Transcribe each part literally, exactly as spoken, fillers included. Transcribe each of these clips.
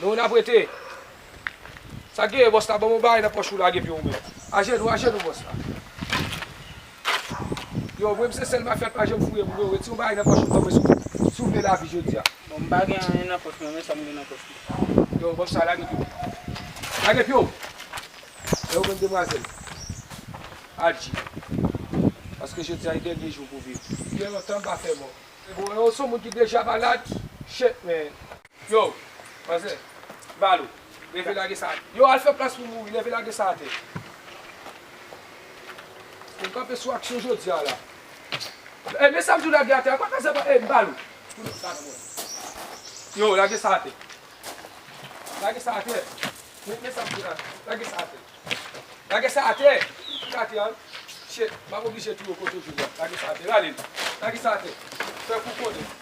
Non, n ap rete. Sa k genyen, bòs la? Ban m yon bagay nan pòch ou, lage pye w, men. Ajenou, ajenou, bòs la. Yo, mwen, m se sèl mafya k pa janm fouye moun, yo. Retire yon bagay nan pòch ou, tanpri, si w, si w vle lavi jodi a. Bon, m pa gen anyen nan pòch mwen, men sa m gen nan pòch mwen. Yo, bòs la, lage pye w. Lage pye w. Yo, mwen, demwazèl. Adji. Paske jodi a, e dènye jou pou viv. Gen lontan m pa fè mò. Bon, yo, se yon moun ki deja malad. Shit, man. Yo, manzè, m ba l ou. Leve lage sa. Yo, al fè plas pou mouri, leve lage sa atè. Ou kanpe sou aksyon jodi a la. E, men sa m di w lage atè a, pa fè sa, e, m ba l ou. Yo, lage sa atè. Lage sa atè. Men, men sa m di w la. Lage sa atè. Lage sa atè. Kite atè a. Shit, m ap oblije touye w kote w jodi a. Lage sa atè. Rale l. Lage sa atè. Fè kou konnen.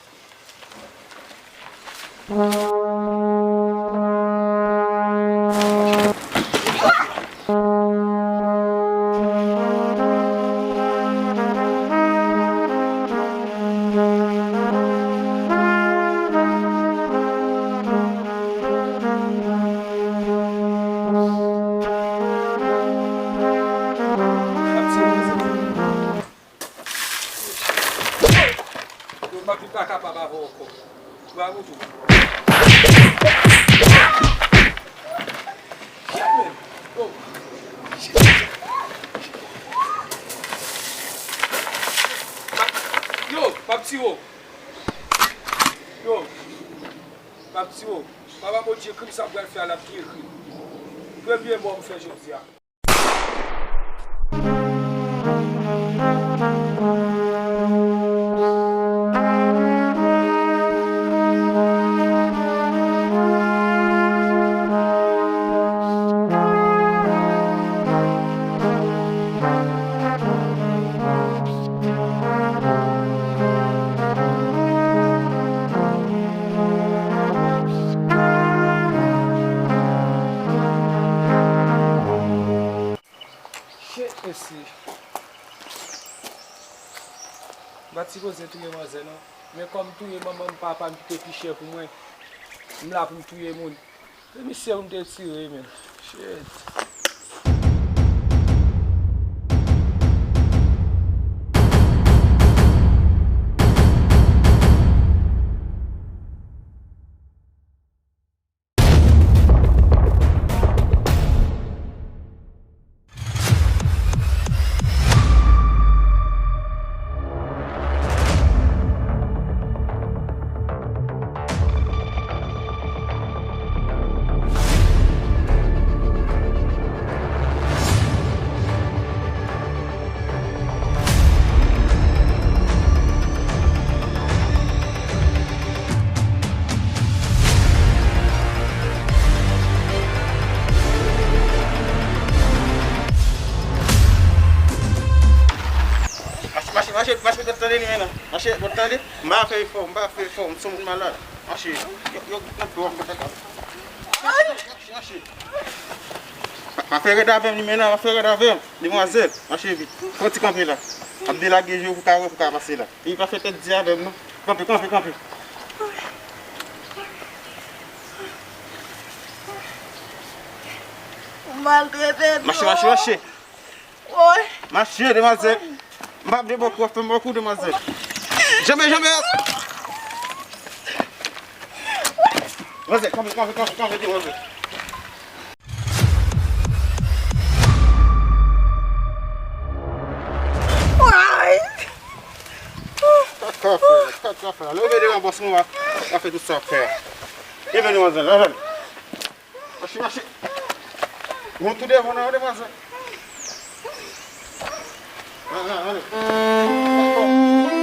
Yo, m ap vin pa kapab avè w ankò. Bravo tou. Shit, man. Oh. Yo, m ap tiye w. Yo, m ap tiye w. Papa Bondye, krim sa m pral fè a, l ap byen krim. Premye mò m fè jodi a. Shit, mesye. M pa t sipoze touye manzè, non. Men kòm touye manman m, papa m ki te pi chè pou mwen, m la pou m touye moun. Se misye pou m te tire, men. Shit. Mache, mache, mache, mache, pou tande li menm. Mache, pou tande. M pa fè efò, m pa fè efò, m se yon moun malad. Mache. Yo, yo, nan dlo, m fè kaka. Mache, mache, mache. Pa, pa fè rèd avè m, limena, pa fè rèd avè m. Demwazèl, mache vit. Fè yon ti kanpe la. Ap delage je w pou ka wè, pou ka pase la. Epi pa fè tèt di avè m, non. Kanpe, kanpe, kanpe. Ou maltrete m. Mache, mache, mache. Woy. Mache, demwazèl. M p ap de bòkou, fè m bòkou, demwazèl. Janbe, janbe. Demwazèl, kanpe, kanpe, kanpe, kanpe, demwazèl. Woy. Kaka fè, kaka fè. Leve devan bòs mwen, w a fè tout sa w ap fè a. Leve, demwazèl, leve. Mache, mache. Moun tou devan nan, demwazèl. Ale, ale, ale.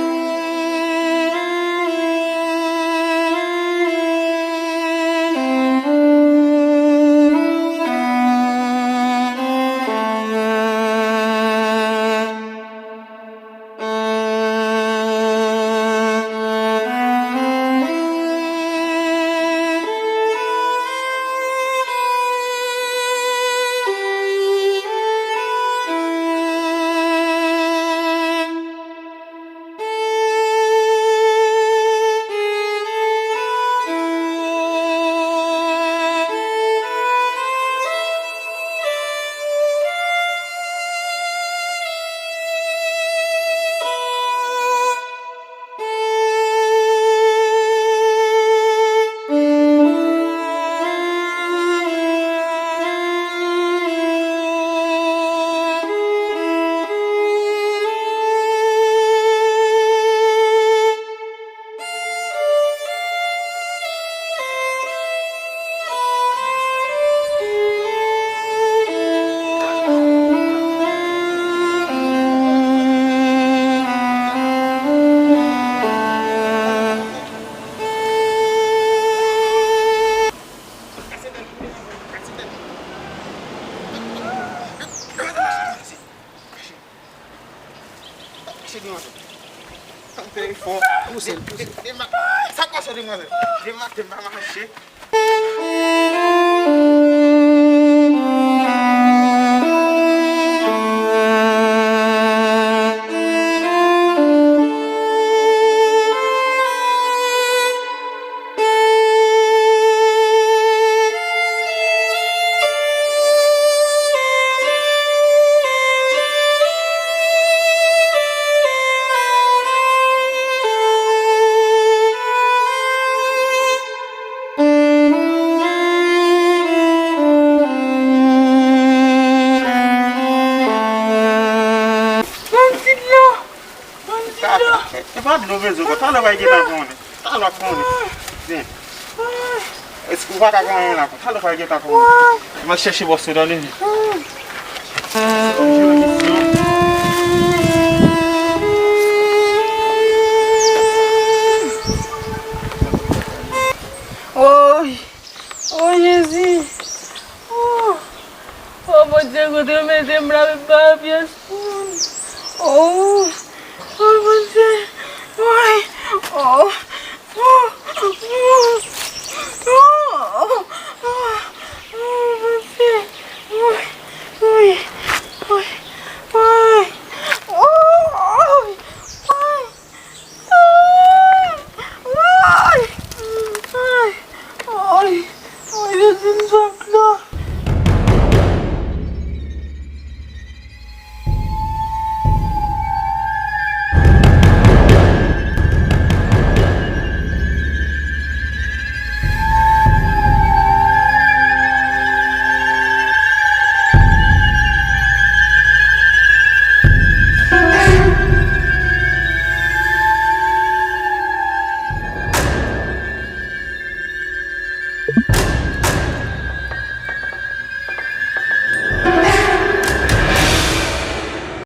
Pouse l, pouse l. Demak, sa k pase, demwazèl? Demak, demak, mache. Ban m ti dlo! Ban m ti dlo! E pa dlo bezwen, talè w pral gentan konnen. Talè w ap konnen. Zen. Èske ou pa ka gen anyen la? Talè w pral gentan konnen. M al chèche bòs ou, tande. Woy! O Jezi! O! O Bondye, kote w mete m la, m pa pyès moun. O! O Bondye! Woy! O! O! O!